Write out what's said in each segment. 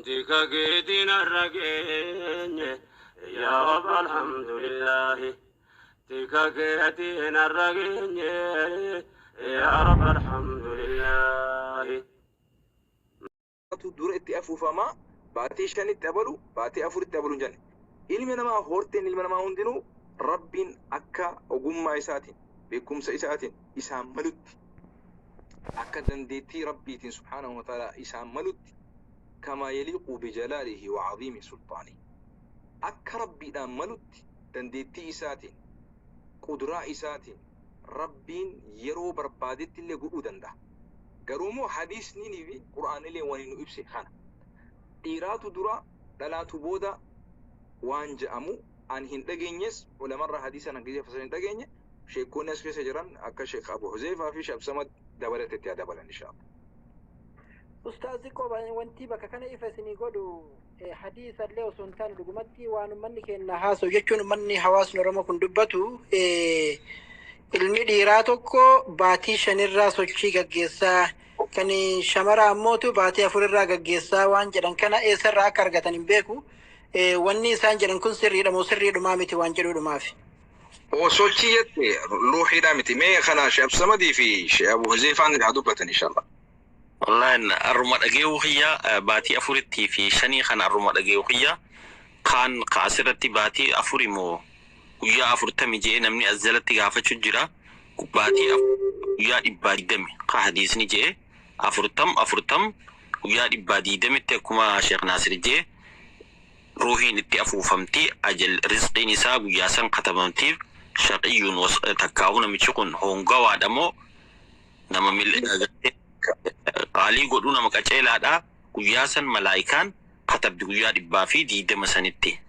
Tika keetiin har'a geenye, yaa Rabb alhamdulillahi. Tika keetiin har'a geenye, yaa Rabb alhamdulillahi. Dura itti afuufamaa baatii shanitti abalu, baatii afuritti abalu hin jenne. Ilmi namaa, horteen ilma namaa hundinuu Rabbiin akka ogummaa isaatiin, beekumsa isaatiin isaan malutti, akka dandeettii Rabbiitiin subhaanahu wa ta'ala isaan malutti, kamaa yaliiqu bijalaalihi wa aziimi sulxaanihi, akka Rabbiidhaan malutti, dandeettii isaatiin, qudraa isaatiin Rabbiin yeroo barbaadetti illee godhuu danda'a. Garuu immoo hadiisniinii fi Qur'aanillee wani nu ibse kana. Dhiiraatu dura, dhalaatu booda waan ja'amu ani hin dhageenyes, ulamarraa hadiisa kana gisee fasaran hin dhageenye. Sheekkoonni as keessa jiran akka Sheekh Abu Huzeyfaa fi Sheekh Samad dabalata itti haa dabalan inshallah. Ustaazi koo, wanti bakka kana ifa isinii godhu hadiisa illee osoo hin taane, dhugumatti waan uummanni keenya haasa'u jechuun, uummanni hawaasni Oromoo kun dubbatu, ilmi dhiiraa tokko baatii shanirraa sochii gaggeessaa, kan shamara ammootu baatii afurirraa gaggeessaa waan jedhan kana eessarraa akka argatan hin beeku. Wanni isaan jedhan kun sirriidha moo sirriidhumaa miti waan jedhuudhumaafi. Oo, sochii jette, ruuxiidhaa miti. Mee kana Sheekh Samadii fi Sheekh Abu Huzeyfaan haa dubbatan inshallah. Wallahi arruma dhageewu kiyya, baatii afurittii fi shanii kana arruma dhageewu kiyya. Kaan ka asirratti baatii afuri moo guyyaa 40 je'ee namni as jalatti gaafachuu jira. Baatii guyyaa 120 ka hadiisni je'e, 40 40 guyyaa 120tti, akkuma Sheekh Naasir je'e, ruuhiin itti afuufamti, ajal rizqiin isaa guyyaa san katabamtiif, shaqiyyuun takkaa'uu namichi kun hongawaadha moo nama qaalii godhuu, nama qaceelaadha, guyyaa san malaayikaan katabdi, guyyaa 120 sanitti.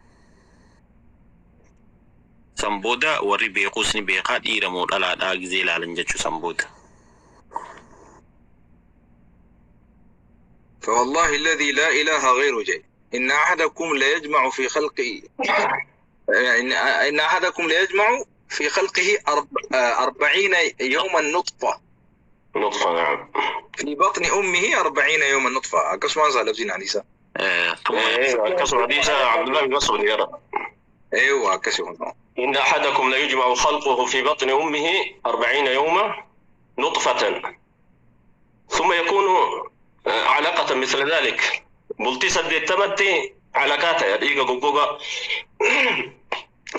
San booda warri beekuus ni beekaa, dhiira moo dhalaadhaa gizee ilaalan jechuu san booda. فوالله الذي لا إله غيره جاي إن أحدكم ليجمع في خلقه، إن أحدكم ليجمع في خلقه 40 يوما نطفة. نطفة، نعم. في بطن أمه 40 يوما نطفة، akkasuma lafziin hadiisa. ثم إيه، akkasuma حديث عبد الله بن مسعود يرى. أيوة، akkasuma. إن أحدكم ليجمع خلقه في بطن أمه 40 يوما نطفة، ثم يكون علقة مثل ذلك، bultii 80tti alaqaa ta'e, dhiiga goggogaa,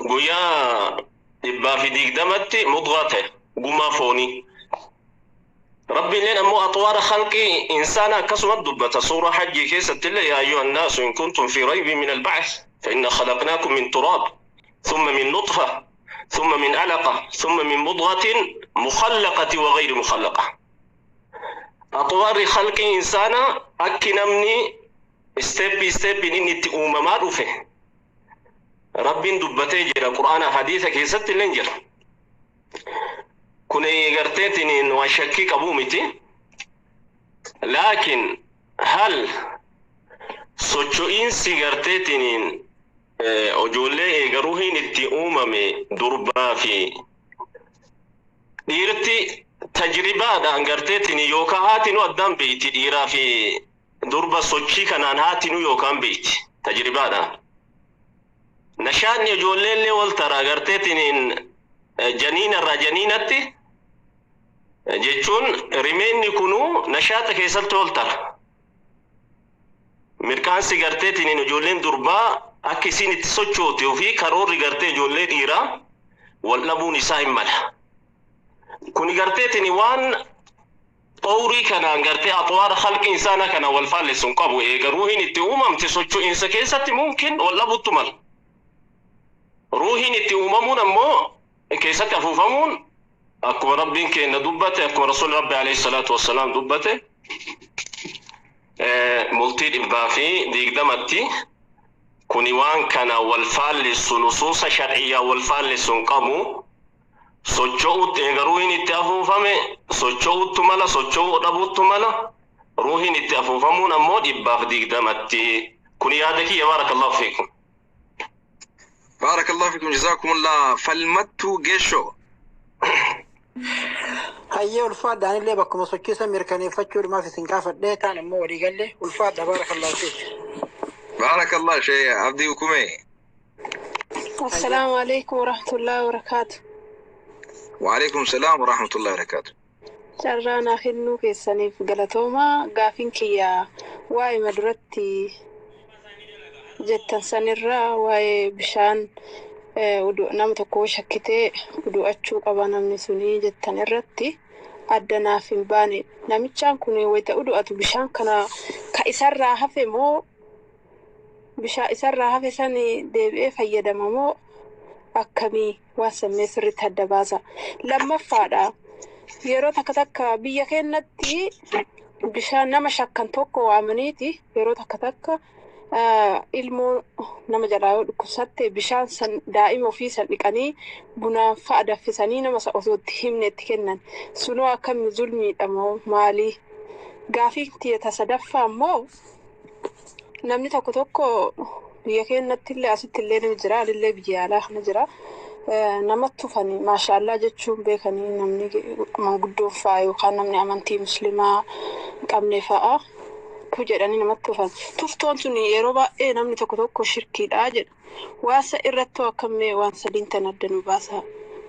guyyaa 120tti mudgaa ta'e, gumaa foonii. Rabbiin ammoo أطوار خلق إنسان akkasuma dubbata suuraa hajjii keessatti illee: يا أيها الناس إن كنتم في ريب من البعث فإنا خلقناكم من تراب ثم من نطفة ثم من علقة ثم من مضغة مخلقة وغير مخلقة. أطوار خلق إنسان akki namni step stepiin inni itti uumamaa dhufe Rabbiin dubbatee jira, Qur'aana hadiisa keessatti illee jira. Kun garteetiin waan shakkii qabuu miti. Laakiin hal socho'iinsi garteetiin ijoollee eegaruuhiin itti uumame durbaa fi dhiirti tajribaadhaan garteetiin yookaan haatinu addaan beeyti, dhiiraa fi durba sochii kanaan haatinu yookaan beeyti tajribaadhaan. Nashaanni ijoolleellee wal tara garteetiin janiinarraa janiinatti jechuun, rimeenni kunuu nashaata keessatti wal tara. Mirkaansi garteetiin ijoolleen durbaa akka isiin itti sochootuu fi karoorri gartee ijoollee dhiiraa wal dhabuun isaa hin mala. Kuni garteetiin waan xawrii kanaan gartee أطوار خلق إنسان kana wal faallessu hin qabu. Eega ruuhiin itti uumamte socho'iinsa keessatti mumkin wal dhabuuttu mala. Ruuhiin itti uumamuun ammoo keessatti afuufamuun akkuma Rabbiin keenya dubbate, akkuma Rasuulli Rabbi عليه الصلاة والسلام dubbate, bultii 120tti. Kuni waan kana wal faallessu, nusuusa shar'iyyaa wal faallessu hin qabu. Socho'utti eega ruuhiin itti afuufame socho'uttu mala, socho'uu dhabuuttu mala. Ruuhiin itti afuufamuun ammoo 120tti. Kun yaada kiyya. بارك الله فيكم. بارك الله فيكم، جزاكم الله. Falmattuu Geeshoo. Hayyee ulfaadhaan illee bakkuma sochiisa mirkaneeffachuudhumaaf isin gaafadhee kaan immoo walii galle ulfaadha baarakallahu fiik. Baarakallah shee Abdii Hukumee. Assalaamu alaikum warahmatullahi wabarakaatu. Waalaikum salaam warahmatullahi wabarakaatu. Carraa naa kennuu keessaniif galatoomaa gaafiin kiyya waa'ee duratti jettan sanirraa waa'ee bishaan nama tokko shakkitee udu'achuu qaba namni sunii jettan irratti adda naaf hin baane namichaan kun wayita udu'atu bishaan kana ka isarraa hafe moo bishaan isarraa hafe san deebi'ee fayyadama moo akkamii waan sammee sirriitti adda baasa. Lammaffaadha yeroo takka takka biyya keenyatti bishaan nama shakkan tokko waamaniiti yeroo takka takka ilmoo nama jalaa yoo dhukkubsatte bishaan san daa'ima ofii san dhiqanii bunaan fa'a danfisanii nama san osoo itti himne itti kennan sunoo akkami zulmiidha moo maalii gaafii tiyya sadaffaa immoo namni tokko tokko biyya keenyatti illee asitti illee ni jira alillee biyya alaa kana jira nama tufanii maashaallaa jechuun beekanii namni manguddoon fa'a yookaan namni amantii musliimaa hin qabne fa'a tu jedhanii namatti tufan. Tuftoon sun yeroo baay'ee namni tokko tokko shirkiidha jedha. Waasa irratti akkamee waan sadiin tan adda nu baasa.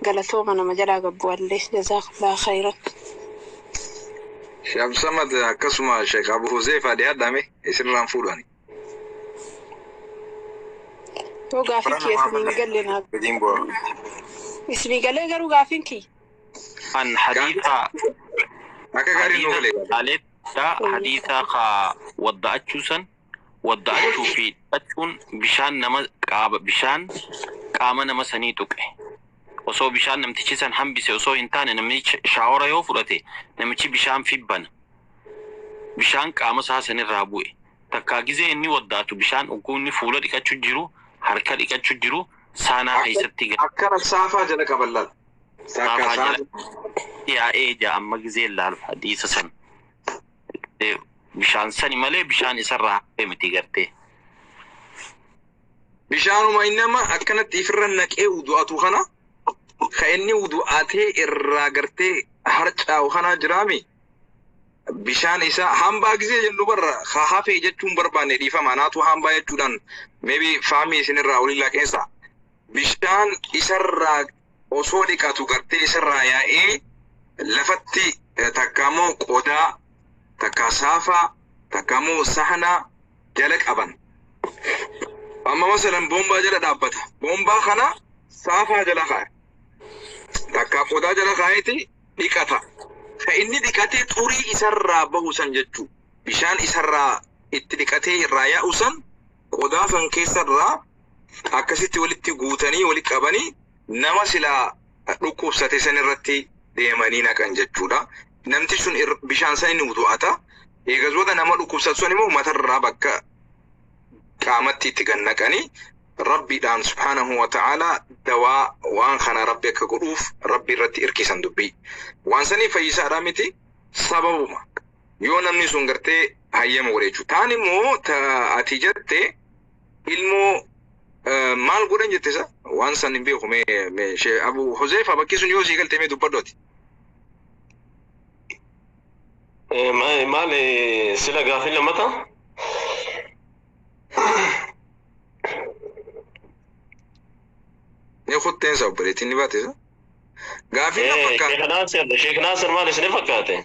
Galatooma nama jalaa gabbu'allee jazaakallaa khayran. Sheekh Abdusamad akkasuma Sheekh Abu Huzeefaa dhiyaadhame isinirraan fuudhani. Yoo gaafii kiyya isinii hin galle naa. Isinii galee garuu gaafiin kiyya. An hadiisa Akka gaarii nu galee. Hadiisa hadiisa ka wadda'achuu san wadda'achuu fi dhiqachuun bishaan nama qaaba bishaan qaama nama sanii tuqe. Osoo bishaan namtichi san hambise osoo hin taane namichi shaawora yoo fudhate namichi bishaan fibbana. Bishaan qaama isaa sanirraa bu'e. Takkaa gizee inni waddaatu bishaan ugguu inni fuula dhiqachuu jiru harka dhiqachuu jiru saanaa keessatti gala. Akkana saafaa jala qaban laal. Saafaa jala yaa'ee jaa amma gizee laalu hadiisa san. Bishaan sani malee bishaan isarraa hafee miti gartee. Bishaanuma inni amma akkanatti ifirra naqee udu'atu kana ka inni udu'atee irraa gartee harcaa'u kana jiraami. Bishaan isaa hambaa gisee jennu barra ka hafee jechuun barbaanne dhiifama naatu hambaa jechuudhaan maybe faamii isinirraa olii laqeessa. Bishaan isarraa osoo dhiqatu gartee isarraa yaa'ee lafatti takka immoo qodaa takka saafaa takka immoo sahanaa jala qaban. Amma masalan boombaa jala dhaabbata. Boombaa kana saafaa jala kaaya. Takka qodaa jala kaayeeti dhiqata. Ka inni dhiqatee xurii isarraa bahu san jechuu. Bishaan isarraa itti dhiqatee irraa yaa'u san qodaa san keessarraa akkasitti walitti guutanii walitti qabanii nama silaa dhukkubsate san irratti deemanii naqan jechuudha. Namti sun bishaan san inni utu'ata. Eegas nama dhukkubsatu sun immoo matarraa bakka qaamatti itti gad naqanii rabbiidhaan subhaanahu wa ta'ala dawaa waan kana rabbi akka godhuuf rabbi irratti hirkisan dubbii. Waan sanii fayyisaadhaa miti sababuma. Yoo namni sun gartee hayyama godhe jechuudha. Taan immoo ati jette ilmoo maal godhan jette isa waan san hin beeku mee shee Abu Huzeefa bakki sun yoo sii galte mee dubbadhu ati. Maal sila gaafii lammata? Ni kutteen isa obboleettiin ni baate isa. Gaafii na fakkaata. Sheekh Naasir maal isin fakkaate?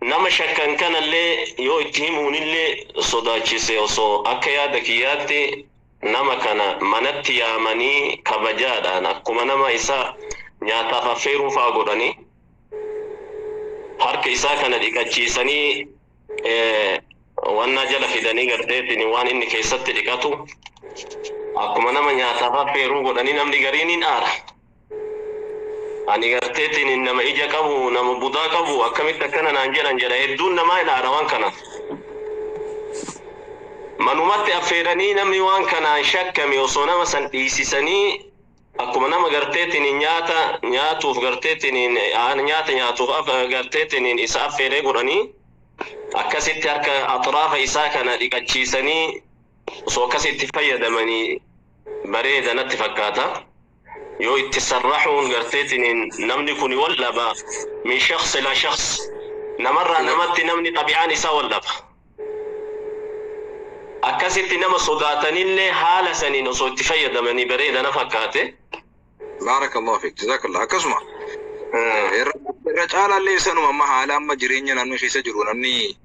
Nama shakkan kanallee yoo itti himuunillee sodaachise osoo akka yaada kiyyaatti nama kana manatti yaamanii kabajaadhaan akkuma nama isa nyaataaf affeeruu faa godhanii harka isaa kana dhiqachiisanii wannaa jala fidanii garteetiin waan inni keessatti dhiqatu akkuma nama nyaataaf affeeruu godhanii namni gariin hin aara. Ani garteetiin nama ija qabu nama budaa qabu akkamitti akkana naan jedhan jedha hedduun namaa hin aara waan kana. Manumatti affeeranii namni waan kanaan shakkame osoo nama san dhiisisanii akkuma nama garteetiin nyaata nyaatuuf garteetiin nyaata nyaatuuf garteetiin isa affeeree godhanii akkasitti harka axraafa isaa kana dhiqachiisanii osoo akkasitti fayyadamanii bareeda natti fakkaata. Yoo itti sarraxuun garteetiin namni kun wal dhaba min shakhs ila shakhs, namarraa namatti namni xabi'aan isaa wal dhaba. Akkasitti nama sodaatanillee haala saniin osoo itti fayyadamanii bareeda na fakkaate. Baarakallahu fiik, jazakallah. Akkasuma irra caalaallee sanuma amma haala amma jireenya naannoo keessa jiru, namni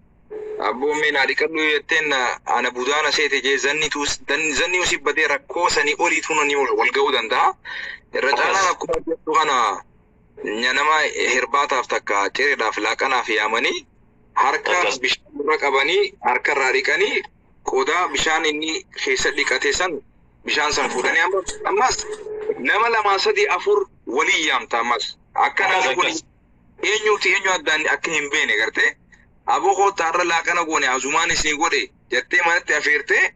abboommee naa dhiqadhu jetteen ana budaana seete jee zanni usii badee rakkoo sanii oliitu namni wal ga'uu danda'a. Irra caalaan akkuma jettu kana nama hirbaataaf takka cireedhaaf laaqanaaf yaamanii harka bishaan irra qabanii harka irraa dhiqanii, qodaa bishaan inni keessa dhiqate san bishaan san fuudhanii, ammas nama lamaa sadii afur walii yaamta. Ammas akka namni kun eenyuuti eenyu addaan akka hin beene gartee, aboo koottaa irra laaqana goone azumaan isinii godhe jettee manatti afeertee,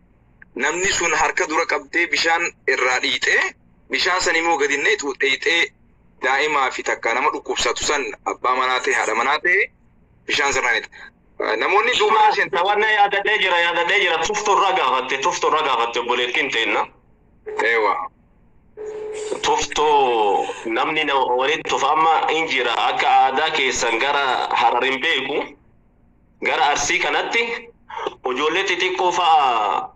namni sun harka dura qabdee bishaan irraa dhiixee, bishaan san immoo gadi neetu dhiixee, daa'imaa fi takka nama dhukkubsatu san abbaa manaa ta'e haadha manaa ta'e bishaan sanaan itti. Namoonni duuba seentan. Wanna yaadadhee jira, tuftu irraa gaafatte obboleettiin teenna. Eewa. Tuftoo namni walitti tufa amma hin jira. Akka aadaa keessan gara Hararin beeku, gara Arsii kanatti ijoollee xixiqqoo fa'a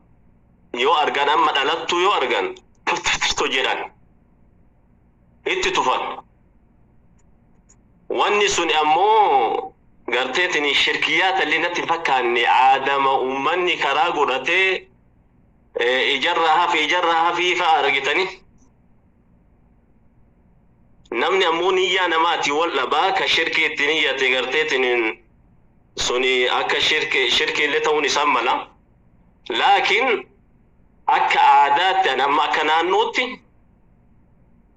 yoo argan, amma dhalattuu yoo argan, tuftu jedhan itti tufan. Wanni sun ammoo garteetiin shirkiyyaata illee natti hin fakkaanne, aadama uummanni karaa godhatee ijarraa hafi ijarraa hafii fa'a argitanii. Namni ammoo niyyaa namaati wal dhabaa, ka shirkii itti niyyate garteetiin suni akka shirki illee ta'uun isaan mala. Laakiin akka aadaatti ani amma akka naannootti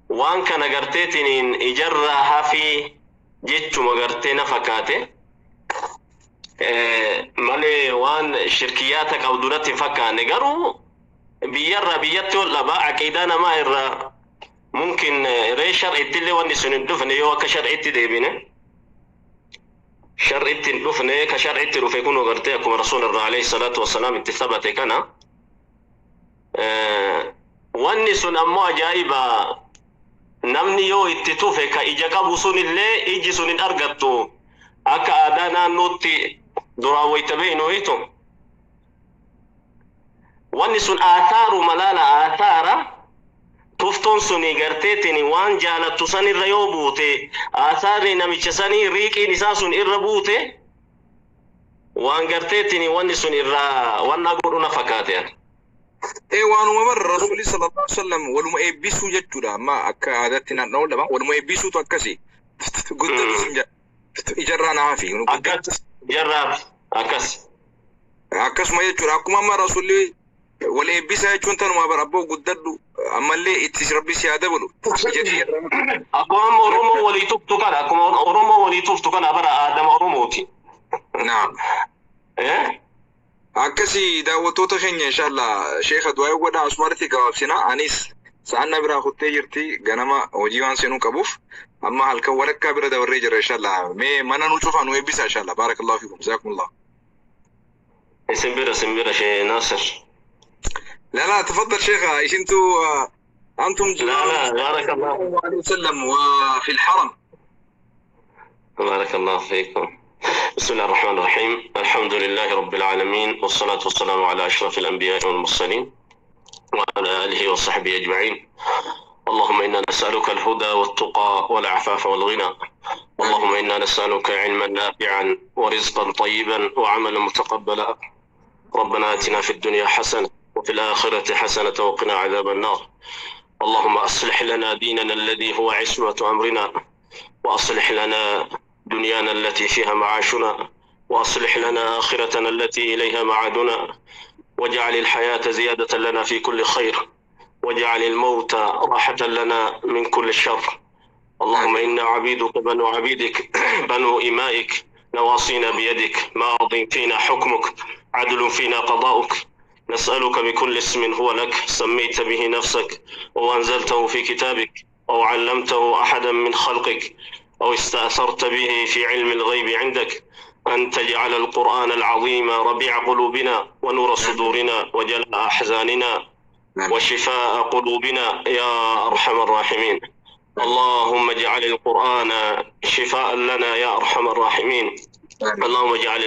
waan kana garteetiin ijarraa hafii jechuma gartee na fakkaate. Malee waan shirkiyyaata qabdu natti hin fakkaanne. Garuu biyyarraa biyyatti wal dhabaa, aqiidaa namaa irraa mumkin ree shar'itti illee wanni sun hin dhufne. Yoo akka shar'itti deebine, shar'itti hin dhufne. Ka shar'itti dhufe kun gartee akkuma rasuul irraa alayhi salaatu wassalaam itti sabate kana. Wanni sun ammoo ajaa'iba, namni yoo itti tufe ka ija qabu sun illee iji sun hin argattu. Akka aadaa naannootti duraan wayta beeynu hitu wanni sun aataaru malaala aataara tuftuun suni garteetiin waan jaalattu san irra yoo buute, aataarri namicha sanii riiqiin isaa sun irra buute, waan garteetiin wanni sun irraa wanna godhu na fakkaate. Ee, waanuma barra Rasuulli sallallahu alaihi wasallam waluma eebbisuu jechuudha. Amma akka aadaatti naannoo lama waluma eebbisuutu akkasi. Guddatu sin jedha. Ijarraa naa hafi. Akkas ijarraa akkas. Akkasuma jechuudha. Akkuma amma Rasuulli wal eebbisa jechuun tanuma bara abboo guddadhu ammallee itti rabbi si haa dabalu. Akkuma amma Oromoo walii tuftu kana, akkuma Oromoo walii tuftu kana bara aadama Oromooti. Naam. Eh? Akkasii daawwattoota keenya, inshallah sheekha du'aa godhaa, asumarratti gabaabsina. Anis sa'aan na biraa kuttee jirti, ganama hojii waan seenuu qabuuf amma halkan walakkaa bira dabarree jira. Inshallah mee mana nu cufaa nu eebbisa inshallah. Barakallahu fiikum, jazakumullah. Isin bira shee Nasir. لا لا، تفضل شيخ، ايش انتوا انتم لا لا، بارك الله عليه وسلم وفي الحرم. بارك الله فيكم. بسم الله الرحمن الرحيم، الحمد لله رب العالمين، والصلاة والسلام على أشرف الأنبياء والمرسلين وعلى آله وصحبه أجمعين. اللهم إنا نسألك الهدى والتقى والعفاف والغنى. اللهم إنا نسألك علما نافعا ورزقا طيبا وعملا متقبلا. ربنا آتنا في الدنيا حسنة وفي الآخرة حسنة وقنا عذاب النار. اللهم أصلح لنا ديننا الذي هو عصمة أمرنا، وأصلح لنا دنيانا التي فيها معاشنا، وأصلح لنا آخرتنا التي إليها معادنا، واجعل الحياة زيادة لنا في كل خير، واجعل الموت راحة لنا من كل شر. اللهم إنا عبيدك بنو عبيدك بنو إمائك، نواصينا بيدك، ماض فينا حكمك، عدل فينا قضاؤك. نسألك بكل اسم هو لك سميت به نفسك، أو أنزلته في كتابك، أو علمته أحدا من خلقك، أو استأثرت به في علم الغيب عندك، أن تجعل القرآن العظيم ربيع قلوبنا ونور صدورنا وجلاء أحزاننا. وشفاء قلوبنا يا أرحم الراحمين. اللهم اجعل القرآن شفاء لنا يا أرحم الراحمين. اللهم اجعل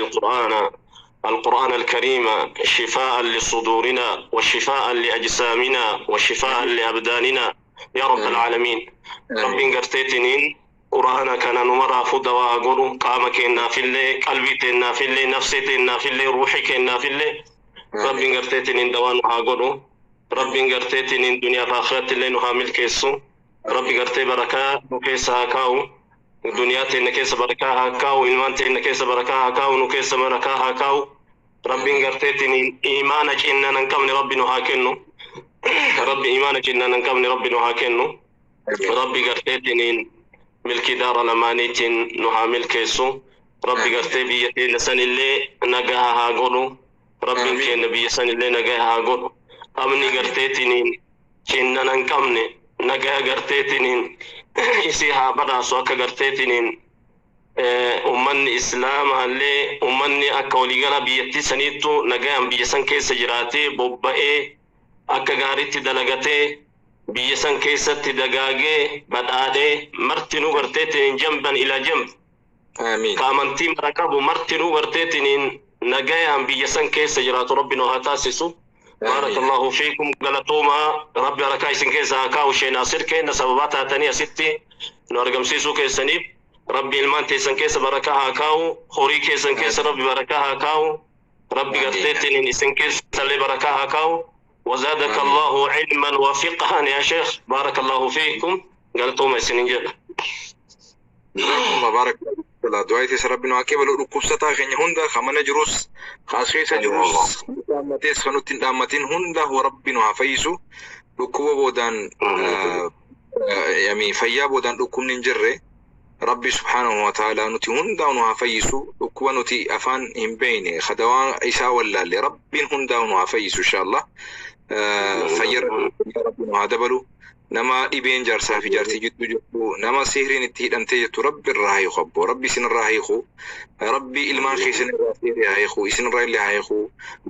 القرآن الكريم شفاء لصدورنا وشفاء لأجسامنا وشفاء لأبداننا يا رب العالمين. ربين قرتيتنين قرآن كان نمرا فدوا قرو قام كنا في الليل، قلبي تنا في الليل، نفسي تنا في الليل، روحي كنا في الليل. ربين قرتيتنين دوان قرو، ربين قرتيتنين دنيا فاخرة الليل نها ملكيسو. ربي قرتي بركة نكيسها كاو دنيا تنا كيس بركة هاكاو، إيمان تنا كيس بركة هاكاو، نكيس بركة هاكاو. ربين قرتيتنين إيمانك إننا نكمل ربي نهاكنو، ربي إيمانك إننا نكمل ربي نهاكنو. ربي قرتيتنين ملكي دار لمانيتين نها ملكيسو. ربي قرتي بيتي لسن اللي نجاها هاقولو، ربي كي نبي سن اللي نجاها هاقولو. أمني قرتيتنين كنا نكمل نجا قرتيتنين إسيها برا سواك قرتيتنين أمني إسلام اللي أمني أكولي قلا بيتي سنيتو نجا بيسن كيس جراتي بوبا أكا غاريتي دلقتي بيسن كيس تدقاقي بدآدي مرتنو قرتيتنين جنبا إلى جنب. آمين. كامنتي مركبو مرتنو قرتيتنين نجا بيسن كيس جراتو ربنا هتاسسو. بارك الله فيكم قلتوما ربي ركايسن كيسا كاو شي ناصر كين سبباتها تانية ستي نرقم سيسو كيسنيب ربي المان تيسن كيس بركاها كاو خوري كيسن كيس ربي بركاها كاو ربي قرتيتني نسن كيس اللي بركاها كاو. وزادك الله علما وفقها يا شيخ، بارك الله فيكم قلتوما سنين. جزاكم الله بارك الله. دعايتي ربنا عاقب الركوبستا خني هندا خمنا جروس خاصيسا جروس دامتيس خنوتين دامتين هندا هو ربنا عفيسو ركوب بودان يعني فيا بودان ركوب ننجره ربي سبحانه وتعالى نتي هندا ونعفيسو ركوب نتي أفان هم بين خدوان إسا ولا لربي هندا ونعفيسو إن شاء الله. فير ربنا عدبلو نما إبين جارسا في جارتي جدو جدو نما سهرين التهيد أمتي ربي الراهي خبو ربي سن الراهي خو ربي إلمان خيسن الراهي خو إسن الراهي اللي هاي خو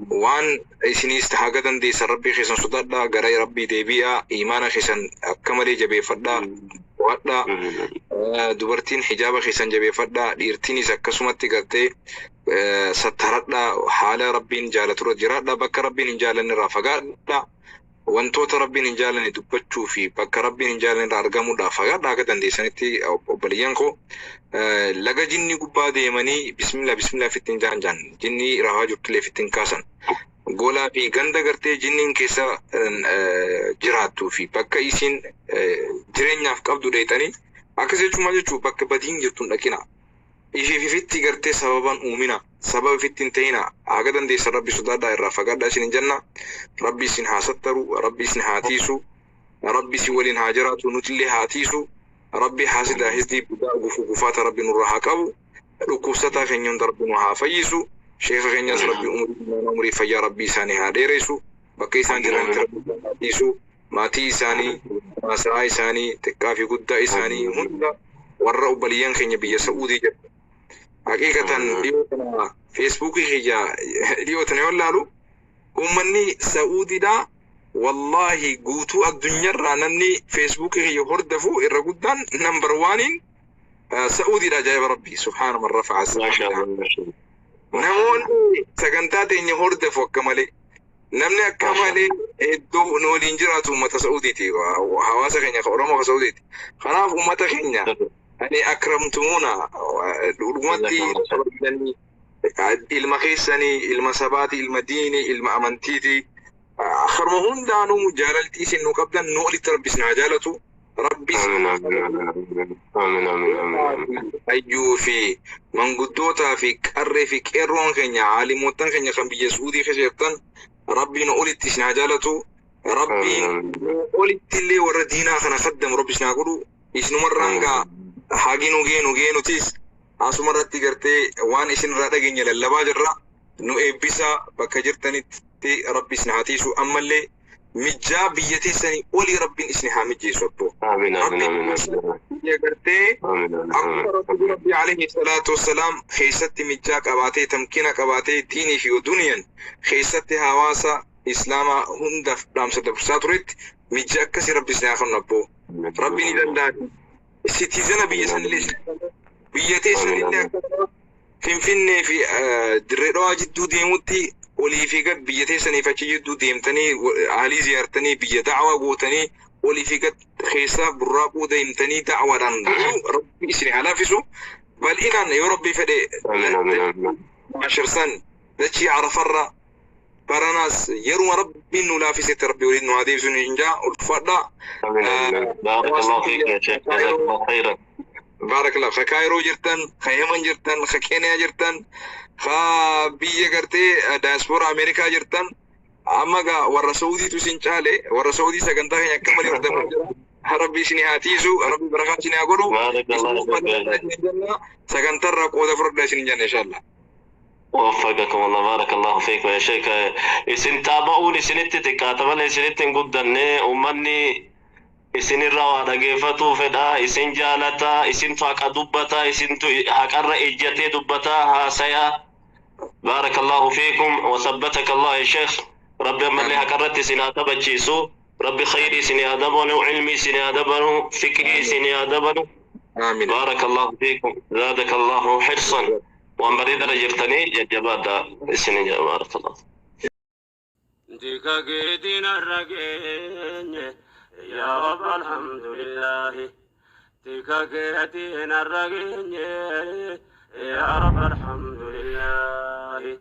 وان إسني استحاقة ديس ربي خيسن صدادا قراي ربي ديبيا إيمانا خيسن أكمل جبي فدا ودا دبرتين حجابة خيسن جبي فدا ديرتيني سكسومتي قرتي ستردا حال ربي جالت رجرادا بك ربي جالن رافقا wantoota rabbiin hin jaalanne dubbachuu fi bakka rabbiin hin jaalanne irraa argamuudhaaf fagaadhaa akka dandeessanitti obboleeyyan koo laga jinni gubbaa deemanii bismillah bismillah fittiin jaan jaan jinni rafaa jirtullee fittiin kaasan golaa fi ganda gartee jinniin keessa jiraattuu fi bakka isiin jireenyaaf qabdu dheeyxanii akkas jechuun maal jechuu bakka badiin jirtuun dhaqina. Ifiifitti gartee sababan uumina sababa ifitti hin ta'ina haga dandeessan rabbi sodaadhaa irraa fagaadhaa isin hin jenna. Rabbi isin haa sattaru, rabbi isin haa tiisu, rabbi isin waliin haa jiraatu, nutillee haa tiisu, rabbi haasidaa hisdii budaa gufuu gufaata rabbi nurraa haa qabu, dhukkubsataa keenya hunda rabbi nu haa fayyisu, sheeka keenyas rabbi umurii fayyaa rabbi isaanii haa dheeressu, bakka isaan jiranitti rabbi haa tiisu, maatii isaanii, maasaa isaanii, xiqqaa fi guddaa isaanii hunda warra obboleeyyan keenya biyya Sa'uudii jedhu. حقيقة ديوتنا فيسبوكي هي ديوتنا يقول أمني سعودي دا والله قوتو الدنيا رانني فيسبوكي هي هردفو الرجودان نمبر وانين سعودي دا جايب ربي سبحان من رفع السماء. نمون سكنتات إني هردفو كمالي نمني كمالي الدو نولينجراتو مت سعوديتي وحواسة خينيا خورما سعوديتي خلاف أمتا خينيا يعني أكرمتمونا رغمتي ilma keessanii, ilma sabaati, ilma diini, ilma amantiiti. Harma hundaanuu jaalaltii isin nu qabdan nu olitti rabbi isin haa jaalatu. Rabbi hayyuu fi manguddootaa fi qarree fi qeerroon keenya aalimoottan keenya kan biyya Suudii keessa jirtan rabbi nu olitti isin haa jaalatu. Rabbi olitti illee warra diinaa kana kaddamu rabbi isin haa godhu. Isinumarraan gaa hagi nu geenu geenutis asumarratti gartee waan isin irraa dhageenye lallabaa jirra. Nu eebbisa bakka jirtanitti rabbi isin haa tiisu. Ammallee mijjaa biyya teessanii olii rabbiin isin haa mijjeessu abbo. Rabbi gartee akkuma rabbi alayhi salaatu wassalaam keessatti mijjaa qabaatee tamkiina qabaatee diinii fi duniyan keessatti hawaasa Islaamaa hundaaf dhaamsa dabarsaa turetti mijja akkasii Rabbi isin haa kennu abboo. Rabbi ni danda'a. Citizen biyya sanillee biyya teessanillee akka Finfinnee fi Dirree Dhawaa jidduu deemutti olii fi gad biyya teessaniif achi jidduu deemtanii aalii ziyaartanii biyya da'awaa gootanii olii fi gad keessaa burraaquu deemtanii da'awaadhaan Rabbi isin haa laaffisu. Bal'inaan yoo Rabbi fedhe Amiin, amiin, amiin. Ashirsan dachii Arafarra baranaas yeruma Rabbiin nu laafisetti Rabbi waliin nu haa deebisu hin jaa ulfaadhaa. Amiin, amiin. Baarakallahu fiik yaa sheekh. Jazakallahu khayran. Baarakallah. Ka Kaayiroo jirtan, ka Yemen jirtan, ka Keeniyaa jirtan, ka biyya gartee daasporaa Ameerikaa jirtan, amma gaa warra Saudiitu isin caale, warra Saudii sagantaa keenya akka malee hordofaa jira. Rabbi isin haa tiisu, Rabbi barakaa isin haa godhu. Baarakallahu fiik yaa sheekh. Sagantarraa qooda fudhadhaa isin jenna inshallah. وفقكم الله، بارك الله فيكم يا شيخ. Isin taaba'uun isinitti xiqqaata malee isinitti hin guddanne. Uummanni isinirraa waa dhageeffatuu fedha, isin jaalata, isintu haqa dubbata, isintu haqarra ejjatee dubbata haasaya. بارك الله فيكم وثبتك الله يا شيخ. ربي ammallee haqarratti isin haa taphachiisu. Rabbi khayrii isin haa dabalu, ilmii isin haa dabalu, fikrii isin haa dabalu. Amiin. بارك الله فيكم، زادك الله حرصا. Waan bareedaa jirtanii jajjabaadha isin. بارك الله. Tika keetiin har'a geenye yaa Rabbi alhamdulillahi. Tika keetiin har'a geenye yaa Rabbi alhamdulillahi.